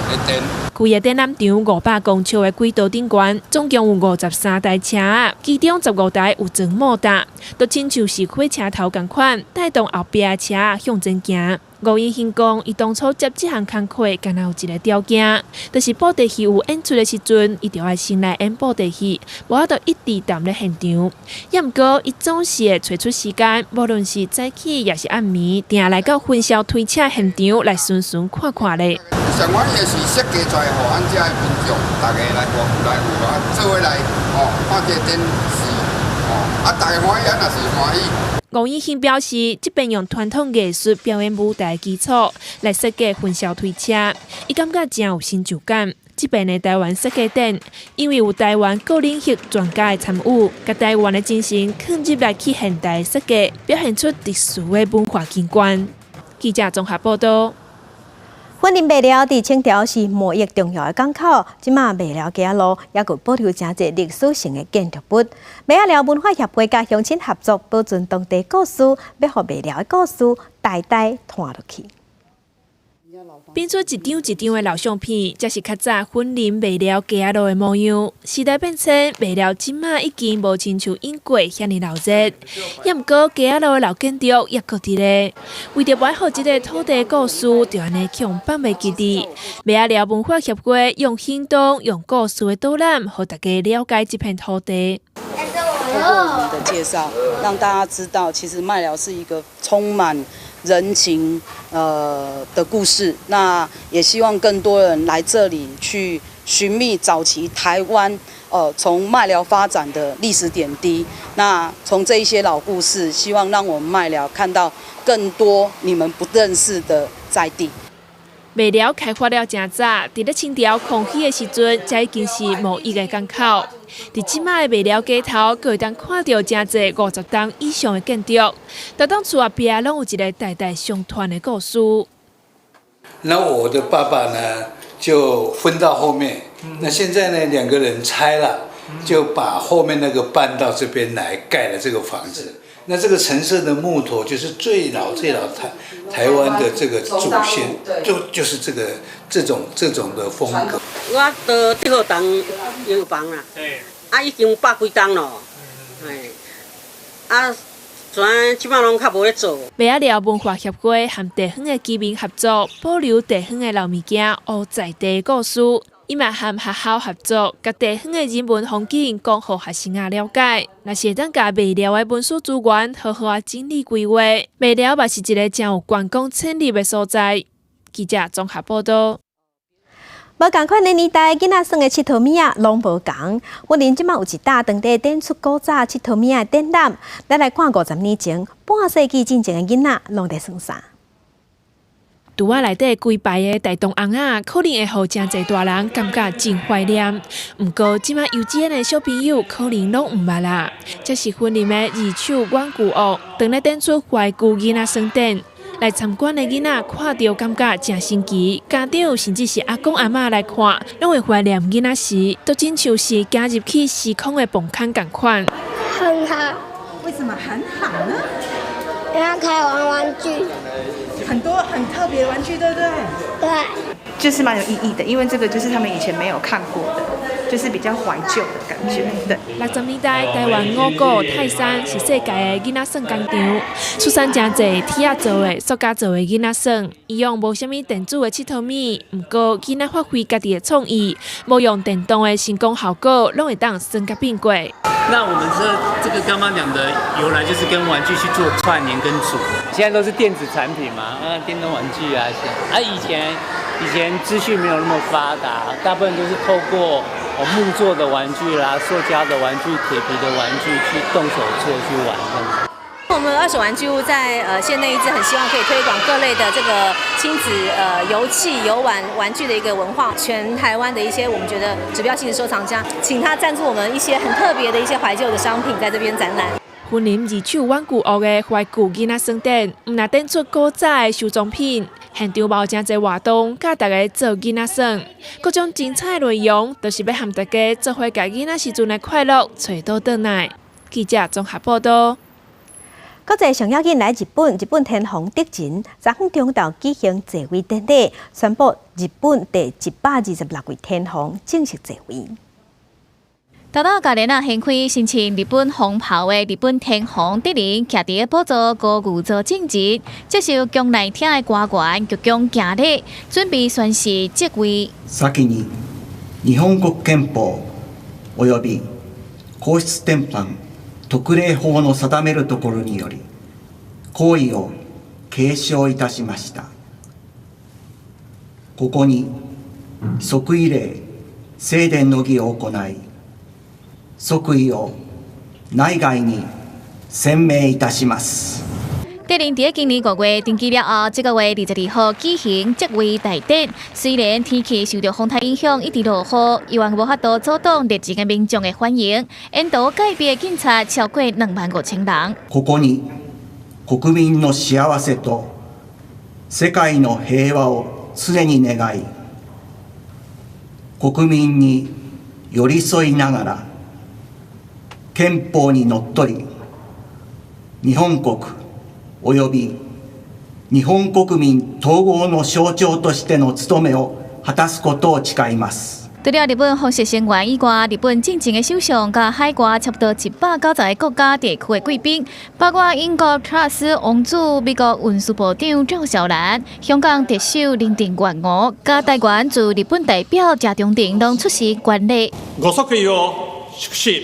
的電。規个展覽場500公尺的軌道頂懸，總共有53台車，其中15台有裝莫達，就親像是火車頭仝款，帶動後壁的車向前行。吳永興講，伊當初接這項工課，敢若有一个條件，就是布袋戲有演出的時陣，伊就愛先來演布袋戲，無法度一直踮咧現場。也毋過，伊總是會揣出時間，無論是早起抑是暗暝，定來到焚燒推車現場來巡巡看看咧。上歡喜的是設計出來，予阮遮的民眾，大家來來有啊，做伙來哦，看這個電視哦，啊，大家歡喜，咱也是歡喜。吳永興表示，這遍用傳統藝術表演舞台基礎來設計焚燒推車，伊感覺誠有成就感。這遍的台灣設計展，因為有台灣各領域專家的參與，共台灣的精神囥入來去現代設計，表現出特殊的文化景觀。記者綜合報道。雲林麥寮佇清朝是貿易重要的港口，這馬麥寮街仔路猶閣保留誠濟歷史性的建築物。麥仔寮文化協會佮鄉親合作，保存當地故事，欲予麥寮的故事代代傳落去。變出一張一張的老相片，這是較早雲林麥寮街仔路的模樣。時代變遷，麥寮這馬已經無親像以過遐爾鬧熱。也毋過街仔路的老建築猶閣佇咧。為著愛予這个土地故事，就按呢予人放袂記得。麥仔寮文化協會用行動、用故事的導覽，予大家了解這片土地。透過我們的介紹，讓大家知道，其實麥寮是一個充滿人情的故事。那也希望更多人來這裡去尋覓早期台灣從麥寮發展的歷史點滴。那從這一些老故事，希望讓我們麥寮看到更多你們不認識的在地。麥寮開發了誠早，佇咧清朝康熙的時陣，這已經是貿易的港口。佇這馬的麥寮街頭，閣會當看著誠濟50棟以上的建築，逐棟厝後壁攏有一个代代相傳的故事。那我的爸爸呢，就分到後面。那現在呢，兩個人拆了，就把後面那個搬到這邊來蓋了這個房子。那這個橙色的木頭就是最老最老台灣的這個祖先，就是這種的風格。我到德和堂洋房啦，啊已經有百幾棟咯，哎，啊，全這擺攏較無咧做。麥仔寮文化協會和地方的居民合作，保留地方的老物件，予在地故事。伊嘛和學校合作，共地方的人文風景講予學生仔了解。若是會當共麥寮的文史資源好好仔整理規劃，麥寮嘛是一个誠有觀光潛力的所在。記者綜合報導。無仝款的年代，囡仔耍的𨑨迌物仔攏無仝。雲林這馬有一搭當地展出古早𨑨迌物仔的展覽，咱來看50年前、半世紀進前的囡仔攏佇耍啥。櫥仔內底規排的大同尪仔，可能會予誠濟大人感覺真懷念。毋過，這馬幼稚園的小朋友可能攏毋捌啦。這是雲林的二手玩具屋，當咧展出懷舊囡仔耍展。來參觀的囡仔看著感覺誠新奇，家長甚至是阿公阿嬤來看，攏會懷念囡仔時，都親像是行入去時空的磅空仝款。很好。為什麼很好呢？因為可以玩玩具。很多很特別的玩具，對不對？對。就是蠻有意義的，因為這個就是他們以前沒有看過的，就是比較懷舊的感覺。對。60年代，台灣五股泰山是世界的囡仔耍工場，出產誠濟鐵仔做的、塑膠做的囡仔耍。以往無啥物電子的𨑨迌物，毋過囡仔發揮家己的創意，無用電動的成功效果，攏會當耍甲變過。那我們這個剛剛講的由來，就是跟玩具去做串聯跟組合。現在都是電子產品嘛，啊，電動玩具啊，啊，以前資訊沒有那麼發達，大部分都是透過木做的玩具啦、塑膠的玩具、鐵皮的玩具去動手做去玩這樣子。我們二手玩具屋在縣內一直很希望可以推廣各類的這個親子遊戲遊玩玩具的一個文化，全台灣的一些我們覺得指標性的收藏家，請他贊助我們一些很特別的一些懷舊的商品，在這邊展覽。雲林二手玩具屋的懷舊囡仔耍展，毋但展出古早的收藏品，現場嘛有誠濟活動，教大家做囡仔耍，各種精彩內容，都是欲和大家做伙共囡仔時陣的快樂揣倒轉來。記者綜合報導。國際上要緊來日本，日本天皇德仁昨昏中晝舉行在位典禮，宣布日本第126位天皇正式在位。頭拄共簾仔掀開，身穿日本皇袍的日本天皇德仁，徛佇寶座高御座正前，接受宮內廳的官員鞠躬行禮，準備宣誓即位。先に日本國憲法及び皇室典範特例法の定めるところにより、皇位を継承いたしました。ここに即位礼正殿の儀を行い、即位を內外に宣明いたします。德仁佇今年5月登基了後，這個月22號舉行即位大典。雖然天氣受著風颱影響，一直落雨，依然無法度阻擋熱情的民眾的歡迎。沿途戒備的警察超過25,000人。ここに國民の幸せと世界の平和を常に願い、國民に寄り添いながら憲法にのっとり、日本國及び日本國民統合の象徴としての務めを果たすことを誓います。除了日本皇室成員以外，日本進前的首相佮海外差不多190個國家地區的貴賓，包括英國查爾斯王子、美國運輸部長趙小蘭、香港特首林鄭月娥，佮台灣駐日本代表謝長廷攏出席觀禮。ご即位を祝し、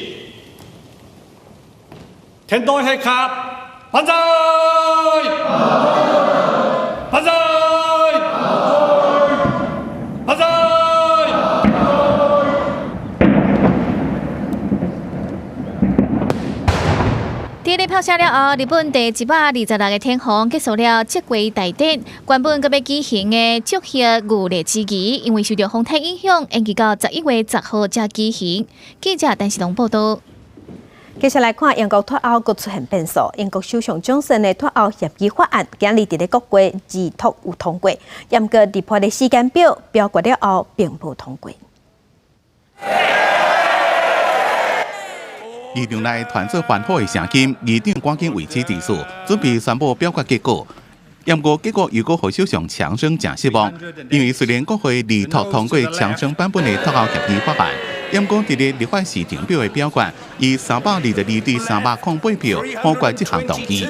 天皇陛下萬歳！萬歳！萬歳！佇咧炮聲了後，日本第126個天皇結束了即位大典。原本閣欲舉行的祝賀御禮之儀，因為受著風颱影響，延期到11月10號才舉行。記者陳世龍報導。接下來看英國脫歐閣出現變數，英國首相強生的脫歐協議法案今日佇咧國會二讀有通過，毋過立法的時間表表決了後並無通過。議場內傳出歡呼的聲音，議長趕緊維持秩序，準備宣布表決結果。毋過結果又閣予首相強生誠失望，因為雖然國會二讀通過強生版本的脫歐協議法案，毋過佇咧立法時程表的表決，以322對308票否決這項動議。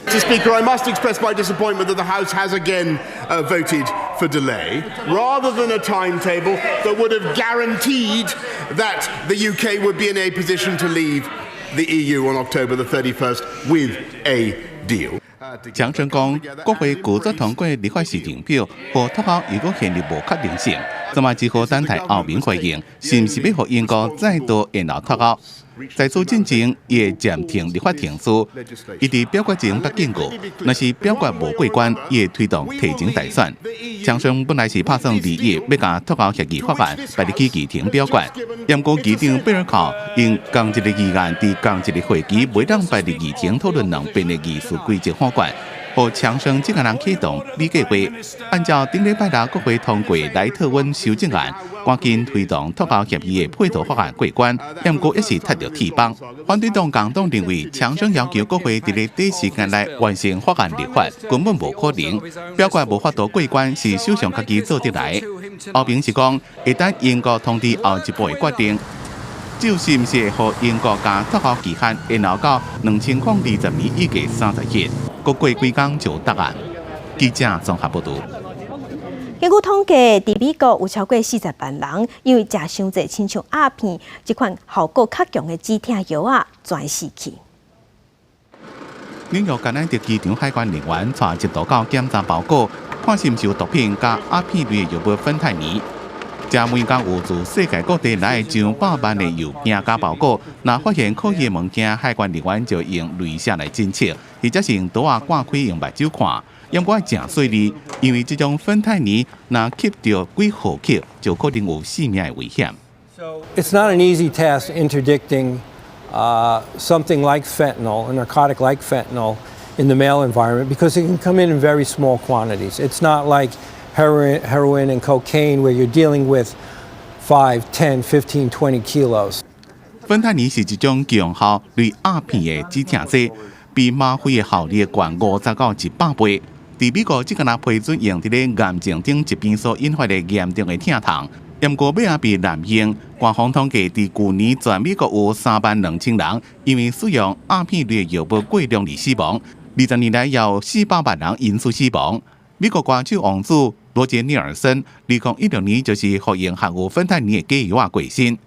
Mr. Speaker, I must express my disappointment that the House has again voted for delay rather than a timetable that would have guaranteed that the UK would be in a position to leave the EU on October the 31st with a deal. 強生講，國會拒絕通過立法時程表，予脫歐猶閣陷入無確定性，這馬只好等待歐盟回應，是毋是欲予英國再度延後脫歐？在此進前，伊會暫停立法程序，伊佇表決前捌警告，若是表決無過關，伊會推動提前大選。強生本來是拍算2月欲共脫歐協議法案擺入去議庭表決，毋過議長貝爾考用仝一個議案佇仝一個會期袂當擺入議庭討論兩遍的議事規則否決，予強生這個人啟動擬計劃，按照頂禮拜六國會通過萊特溫修正案，趕緊推動脫歐協議的配套法案過關，毋過猶是踢著鐵枋。反對黨工黨認為，強生要求國會佇咧短時間內完成法案立法，根本無可能。表決無法度過關是首相家己做得來。歐盟是講，會等英國通知後一步的決定，就是毋是會予英國共脫歐期限延後到2020年1月30日，閣過幾工就有答案。記者綜合報導。根據統計，佇美國有超過40萬人因為食傷濟親像鴉片這款效果較強的止疼藥仔，轉死去。紐約甘乃迪機場海關人員帶一道到檢查包裹，看是毋是有毒品佮鴉片類的藥物芬太尼。這每工有自世界各地來上百萬的郵件佮包裹，若發現可疑的物件，海關人員就用雷射來偵測，或者是用刀仔割開用目睭看。毋過誠細膩，因為這種芬太尼若吸著幾毫克，就可能有性命的危險。 It's not an easy task interdicting something like fentanyl, a narcotic like fentanyl, in the mail environment because it can come in in very small quantities. It's not like heroin and cocaine where you're dealing with 5, 10, 15, 20 kilos. 芬太尼是一種強效類鴉片的止痛劑，比嗎啡的效力懸50到100倍。佇美國，這個若批准用佇咧癌症等疾病所引發的嚴重的疼痛，毋過尾仔被濫用。官方統計，佇舊年全美國有3萬2千人因為使用鴉片類藥物過量而死亡。20年來，有400萬人因此死亡。美國歌手王子羅傑尼爾森，2016年就是服用含有芬太尼的假藥仔過身。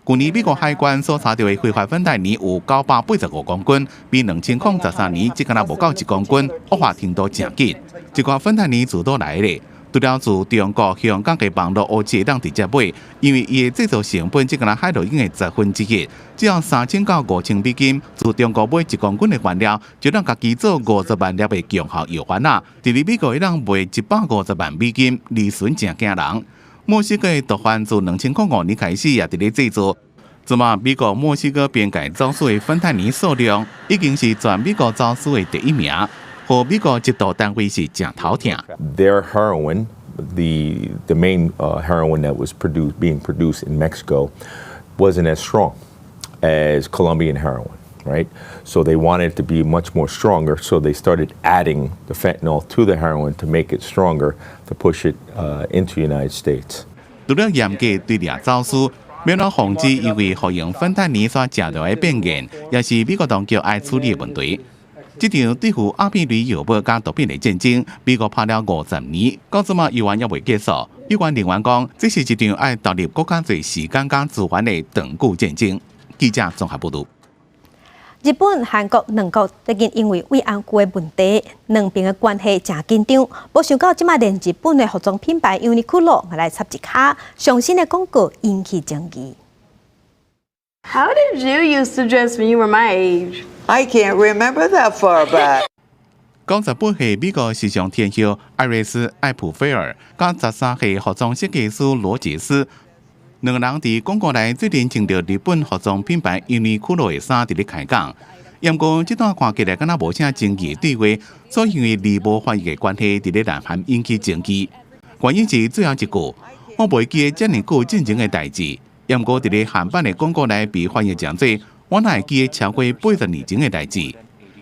舊年美國海關所查著的非法芬太尼有985公斤，比2013年只敢若無夠1公斤，惡化程度誠緊。這寡芬太尼自佗來的，除了自中國香港的網路烏市當直接買，因為伊的製造成本只敢若海洛因的1/10，只要3000到5000美金，自中國買1公斤的原料，就通家己做50萬粒的強效藥丸仔。佇咧美國會當賣150萬美金，利潤誠驚人。墨西哥的毒販自2005年開始也佇咧製造。這馬美國墨西哥邊界走私的芬太尼數量已經是全美國走私的第一名，予美國緝毒單位是誠頭痛。 Their heroin, the main heroin that was being produced in Mexico, wasn't as strong as Colombian heroin, right? So they wanted it to be much more stronger, so they started adding the fentanyl to the heroin to make it stronger, to push it into the United States. 除了嚴格對掠走私，欲按怎防止因為服用芬太尼所食著的變現，也是美國當局愛處理的問題。這場對付鴉片類藥物佮毒品的戰爭，美國拍了50年，到這馬猶原猶未結束。有關人員講，這是一場愛投入閣較濟時間佮資源的長久戰爭。記者綜合報導。日本、韓國兩國最近因為慰安婦的問題，兩邊的關係誠緊張。無想到這馬連日本的服裝品牌優衣庫嘛來插一跤，上新的廣告引起爭議。 How did you used to dress when you were my age? I can't remember that far back. 98歲美國時尚天后艾瑞斯·艾普菲爾，佮13歲服裝設計師羅傑斯，兩个人佇廣告內做陣穿著日本服裝品牌優衣庫的衫佇咧開講。毋過這段看起來敢若無啥爭議的對話，所以因為字無翻譯的關係，佇咧南韓引起爭議。原因是最後一句，我袂記得遮爾久進前的代誌。毋過佇咧韓版的廣告內被翻譯成做，我哪會記得超過80年前的代誌。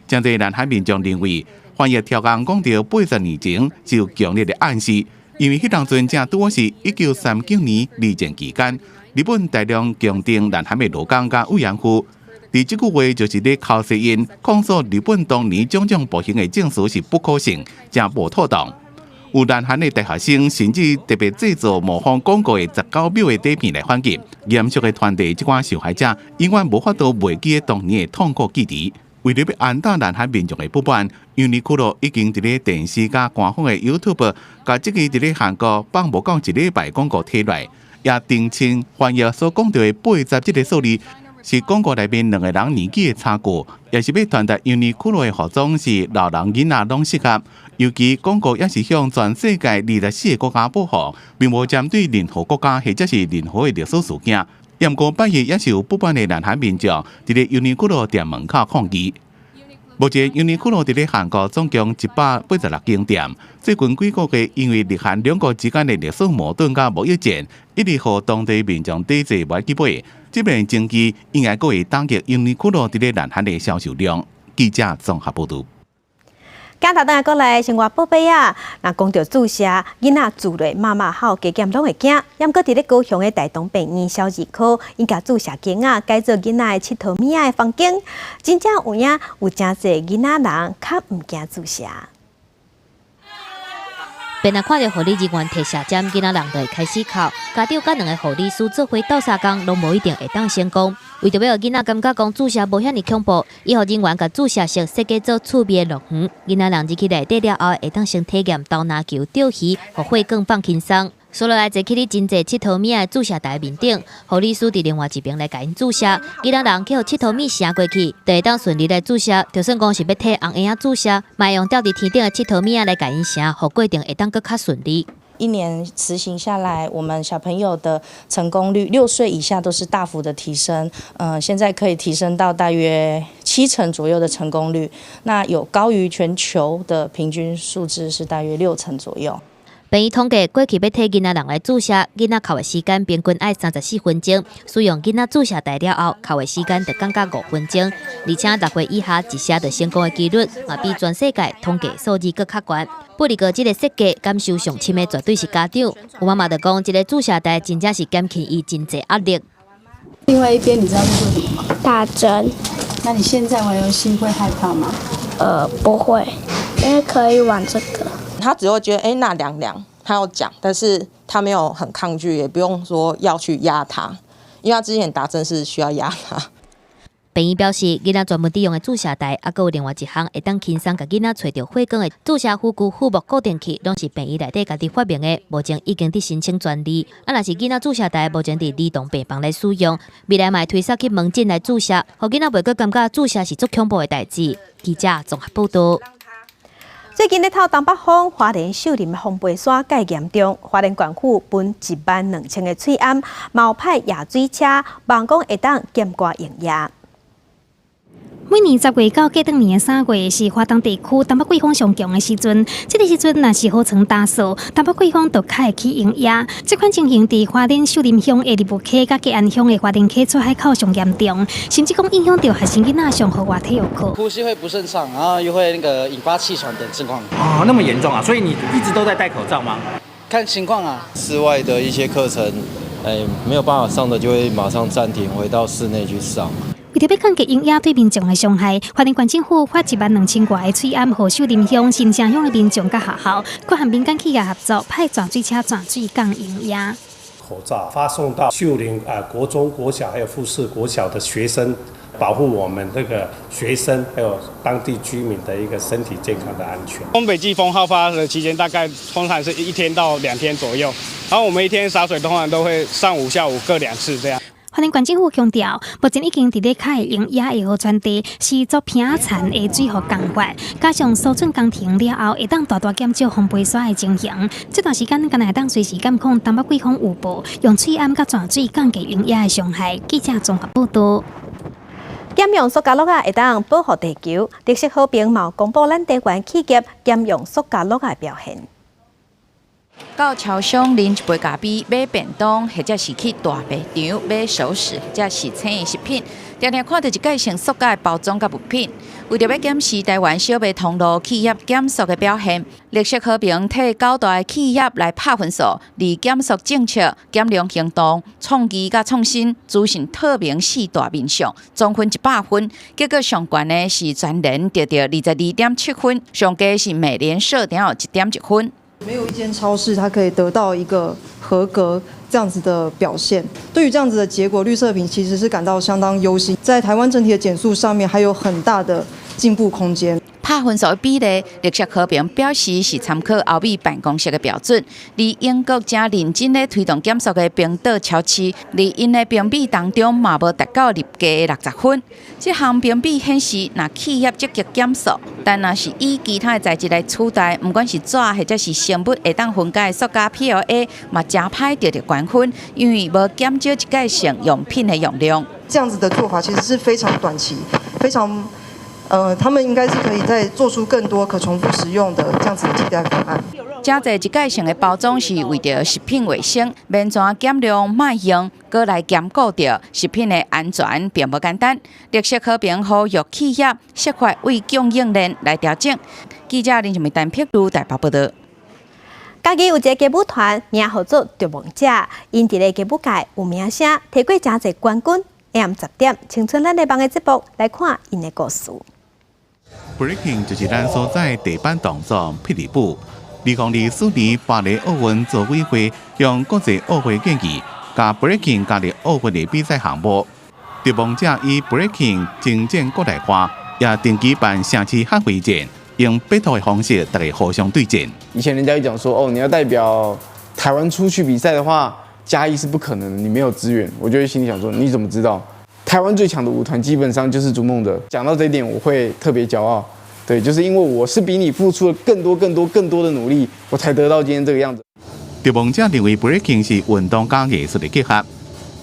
誠濟南韓民眾認為，翻譯超工講著80年前就有強烈的暗示，因為彼當陣正拄好是1939年二戰期間，日本大量強徵南韓的勞工佮慰安婦。佇這句話就是咧剾洗𪜶，控訴日本當年種種暴行的證詞是不可信，誠無妥當。有南韓的大學生甚至特別製作模仿廣告的19秒的短片來反擊。嚴肅的傳遞，這寡受害者永遠無法度袂記得當年的痛苦記憶。為著欲安撫南韓民眾的不滿，優衣庫已經佇咧電視佮官方的 YouTube，共這支佇咧韓國放無夠一禮拜廣告提來，也澄清翻譯所講著的80這个數字是廣告內面兩个人年紀的差距，也是欲傳達優衣庫的服裝是老人囡仔攏適合。尤其廣告也是向全世界24个國家播放，並無針對任何國家或者是任何的歷史事件。毋過拜一也是有不滿的南韓民眾佇咧優衣庫店門口抗議。目前優衣庫佇咧韓國總共186間店，最近幾個月因為日韓兩國之間的歷史矛盾佮貿易戰，一直予當地民眾抵制無愛去買。這邊爭議應該閣會打擊優衣庫佇咧南韓的銷售量。記者綜合報導。鏡頭轉來過來，生活寶貝啊！若講著注射，囡仔自咧媽媽哭加減攏會驚。毋過佇咧高雄的大同病院小兒科，𪜶共注射間仔改做囡仔的𨑨迌物仔的房間，真正有影有誠濟囡仔人較毋驚注射。便若看著護理人員提射針，囡仔人就會開始哭。家長佮兩个護理師做伙鬥相共，攏無一定會當成功。為著欲予囡仔感覺講注射無遐爾恐怖，醫護人員共注射室設計做趣味的樂園，囡仔人入去內底了後，會當先體驗投籃球、釣魚，予血管放輕鬆。紲落來坐佇咧真濟𨑨迌物仔的注射台面頂，護理師佇另外一邊來共𪜶注射。囡仔人去予𨑨迌物射過去，就會當順利來注射。就算講是欲替紅嬰仔注射，嘛會用吊佇天頂的𨑨迌物仔來共𪜶射，予過程會當閣較順利。一年實行下來，我們小朋友的成功率，6歲以下都是大幅的提升。現在可以提升到大約7成左右的成功率，那有高於全球的平均數字是大約6成左右。病院統計，過去欲替囡仔人來注射，囡仔哭的時間平均愛34分鐘；使用囡仔注射台了後，哭的時間就降到5分鐘。而且6歲以下一射就成功的幾率，嘛比全世界統計數字閣較懸。不過，這个設計感受上深的絕對是家長。有媽媽就講，這个注射台真正是減輕伊真濟壓力。另外一邊你知道是做什麼嗎？打針。那你現在玩遊戲會害怕嗎？不會，因為可以玩這個。他只會覺得，哎，那涼涼，他有講，但是他沒有很抗拒，也不用說要去壓他，因為他之前打針是需要壓他。病院表示，囡仔專門佇用的注射台，猶閣有另外一項會當輕鬆共囡仔揣著血管的注射輔具副膜固定器，攏是病院內底家己發明的，目前已經佇申請專利。啊，若是囡仔注射台目前佇兒童病房來使用，未來嘛會推捒去門診來注射，予囡仔袂閣感覺注射是足恐怖的代誌。記者綜合報導。最近咧透東北風，花蓮秀林風飛沙蓋嚴重，花蓮縣府分12000个喙罨，嘛有派野水車，望講會當減寡蠅蟻。每年10月到過轉年的3月是華東地區東北季風上強的時陣，這个時陣若是雨床打掃，東北季風就較會起蠅蟻。這款情形佇花蓮秀林鄉的立霧溪佮吉安鄉的花蓮溪出海口上嚴重，甚至講影響著學生囡仔上戶外體育課。呼吸會不順暢，然後又會那個引發氣喘等症狀。哦，那麼嚴重啊！所以你一直都在戴口罩嗎？看情況啊。室外的一些課程，哎，沒有辦法上的就會馬上暫停，回到室內去上。為著欲降低蠅蟻對民眾的傷害，花蓮縣政府發12000外个喙罨，予秀林鄉、新城鄉的民眾佮學校，閣和民間企業合作，派泉水車泉水降蠅蟻。口罩發送到秀林啊國中、國小還有富士國小的學生，保護我們這個學生還有當地居民的一個身體健康的安全。東北季風好發的期間，大概通常是1天到2天左右，然後我們一天灑水通常都會上午、下午各兩次這樣。花蓮縣政府強調，目前已經佇咧較會蠅蟻會予傳遞，是做瓶仔田的水予共法，加上疏浚工程了後，會當大大減少風飛沙的情形。這段時間，敢若會當隨時監控東北季風有無，用喙罨佮泉水降低蠅蟻的傷害。記者綜合報導。減用塑膠樂仔會當保護地球，綠色和平嘛公布咱台灣企業減用塑膠樂仔的表現。到超商啉一杯咖啡、買便當，或者是去大賣場買熟食，或者是青的食品，定定看著一蓋成塑膠的包裝佮物品。為著欲檢視台灣小賣通路企業減塑的表現，綠色和平替九大企業來拍分數，佇減塑政策、減量行動、創意佮創新、資訊透明四大面向，總分100分。結果上懸的是全聯得著22.7分，上低是美廉社得著1.1分。沒有一間超市，它可以得到一個合格這樣子的表現。對於這樣子的結果，綠色和平其實是感到相當憂心。在台灣整體的減塑上面，還有很大的進步空間。拍分數的比例，綠色和平表示是參考歐美辦公室的標準。而英國誠認真咧推動減塑的冰島超市，佇𪜶的評比當中嘛無達到入格60分。這項評比顯示，若企業積極減塑，但若是以其他的材質來取代，毋管是紙或者是生物會當分解的塑膠 PLA，嘛誠歹得著高分，因為無減少一改性用品的用量。這樣子的做法其實是非常短期，非常。他們應該是可以再做出更多可重複使用的這樣子的替代方案。誠濟一改性的包裝是為著食品衛生，免怎減量莫用，閣來兼顧著食品的安全，並無簡單。綠色和平呼籲企業設法為供應鏈來調整。記者林靜梅、陳碧如台北報導。嘉義有一個街舞團，名號做逐夢者，𪜶佇咧街舞界有名聲，提過誠濟冠軍。下暗10點，青春咱的網的節目來看𪜶的故事。 Breaking 就是咱所在地板動作霹靂舞。2024年巴黎奧運組委會向國際奧會建議，共 Breaking 加入奧運的比賽項目。逐夢者以 Breaking 征戰國內外，也定期辦城市合會戰，用 battle 的方式，大家互相對戰。以前人家會講說，哦，你要代表台灣出去比賽的話，嘉義是不可能的，你沒有資源。我就會心裡想說，你怎麼知道？台灣最強的舞團基本上就是逐夢者。講到這一點，我會特別驕傲。對，就是因為我是比你付出了更多、更多、更多的努力，我才得到今天這個樣子。逐夢者認為 Breaking 是運動佮藝術的結合。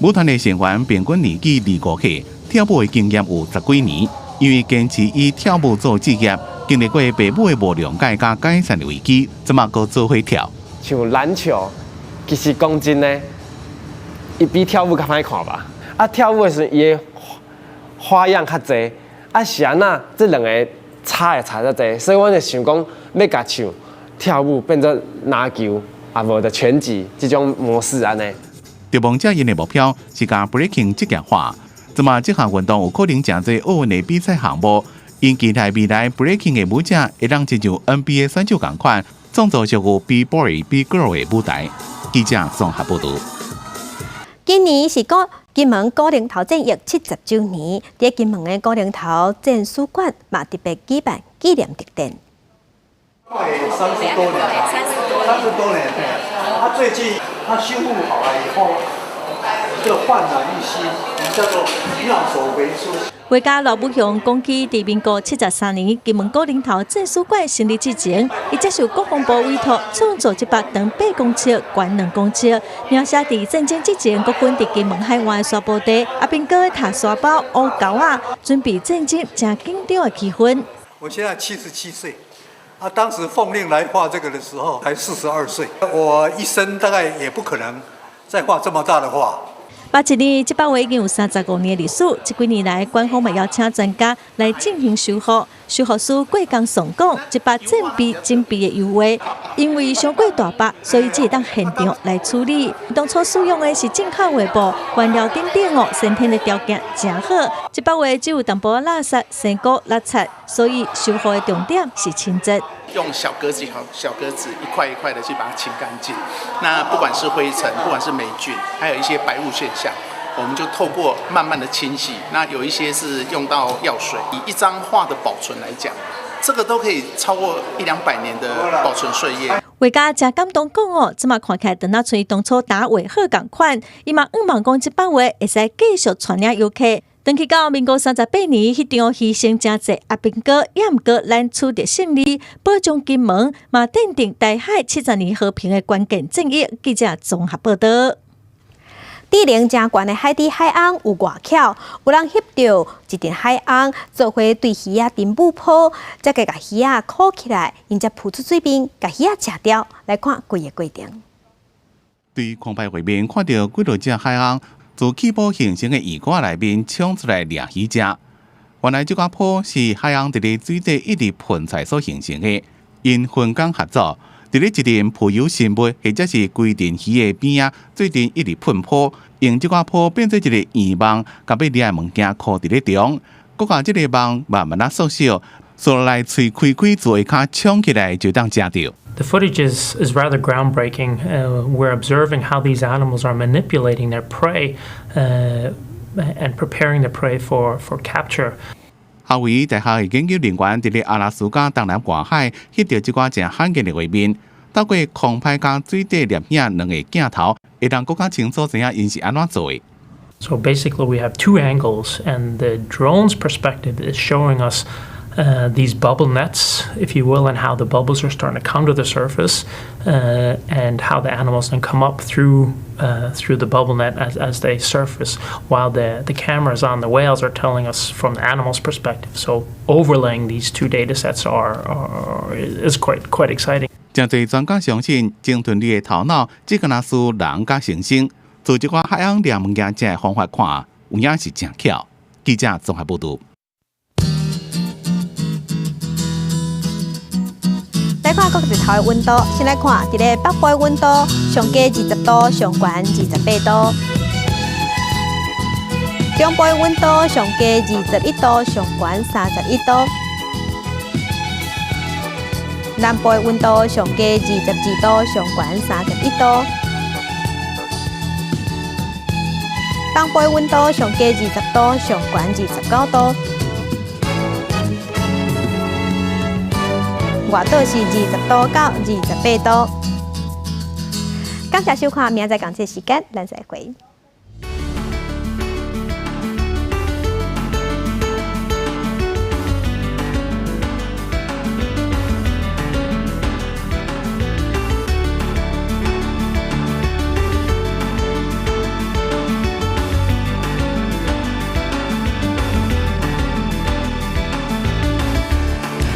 舞團的成員平均年紀25歲，跳舞的經驗有十幾年。因為堅持以跳舞做職業，經歷過父母的無諒解佮解散的危機，這馬閣做伙跳。像籃球，其實講真的，伊比跳舞較歹看吧？啊，跳舞的時陣，伊的花樣較濟，啊是按怎這兩个差會差遮濟，所以阮就想講，欲共像跳舞變做籃球，啊無就拳擊這種模式按呢。逐夢者𪜶的目標是共 breaking 職業化，這馬這項運動有可能成做奧運的比賽項目。𪜶期待未來 breaking 的舞者會當親像 NBA 選手仝款，創造屬於 B boy、B girl 的舞台。記者綜合報導。今年是古金門古寧頭戰役70週年，佇金門的古寧頭戰史館嘛特別舉辦紀念特展。30多年，30多年，他最近他修復好了以後，就煥然一新，叫做妙手回春。畫家羅武雄講起，佇民國73年金門古寧頭戰史館成立之前，伊接受國防部委託創作這幅長8公尺、懸2公尺，描寫佇戰爭之前國軍佇金門海岸的沙埔地，阿兵哥踏沙包、烏猴仔，準備戰爭誠緊張的氣氛。我現在77歲，啊，當時奉令來畫這個的時候，才42歲，我一生大概也不可能再畫這麼大的畫。81年，這幅畫已經有35年的歷史。這幾年來，館方嘛邀請專家來進行修復。修復師郭江松講，這幅戰備準備的油畫，因為傷過大幅，所以只會當現場來處理。當初使用的是進口畫布，原料等等哦，先天的條件誠好。這幅畫只有淡薄仔垃圾、生果、垃圾，所以修復的重點是清潔。用小格子、小格子一塊一塊的去把它清乾淨。那不管是灰塵，不管是霉菌，還有一些白霧現象，我們就透過慢慢的清洗。那有一些是用到藥水。以一張畫的保存來講，這個都可以超過一兩百年的保存歲月。畫家誠感動講哦，這馬看起來就若像當初打畫好仝款，伊嘛向望講這幅畫會使繼續帶領遊客。轉去到民國38年，彼場犧牲誠濟阿兵哥，也毋過咱取得勝利，保障金門，嘛奠定台海70年和平的關鍵戰役。記者綜合報導。智能誠懸的海底海翁有偌巧，有人翕著一陣海翁做伙對魚仔振舞泡，才共魚仔箍起來，𪜶才浮出水面，共魚仔食掉。來看規个過程。對空拍畫面看著幾落隻海翁自氣泡形成的圓管內面衝出來掠魚食。原來這個泡是海翁佇咧水底一直噴出來所形成的，𪜶分工合作，佇咧一陣浮游生物或者是規陣魚的邊仔，做陣一直噴泡，用這個泡變做一个圓網，共欲掠的物件箍佇咧中，閣共這个網慢慢仔縮小。紲來喙開開，跙跤衝起來就當食著。 The footage is rather groundbreaking. We're observing how these animals are manipulating their prey and preparing the prey for capture. 夏威夷大學的研究人員佇咧阿拉斯加東南外海翕著這寡誠罕見的畫面，透過空拍佮水底攝影兩个鏡頭，會當閣較清楚知影𪜶是按怎做的。 So basically, we have two angles, and the drone's perspective is showing us these bubble nets, if you will, and how the bubbles are starting to come to the surface, and how the animals then come up through the bubble net as they surface, while the cameras on the whales are telling us from the animal's perspective. So overlaying these two data sets is quite exciting. 誠濟專家相信，鯨豚魚的頭腦只敢若似人佮猩猩，做這款海洋掠物件食的方法看，有影是誠巧。記者綜合報導。來看各日頭的溫度，先來看佇咧北部的溫度，上低20度，上懸28度；中部的溫度上低21度，上懸31度；南部的溫度上低22度，上懸31度；東部的溫度上低20度，上懸29度。外島是20度到28度。感謝收看，明仔載仝這時間，咱再會。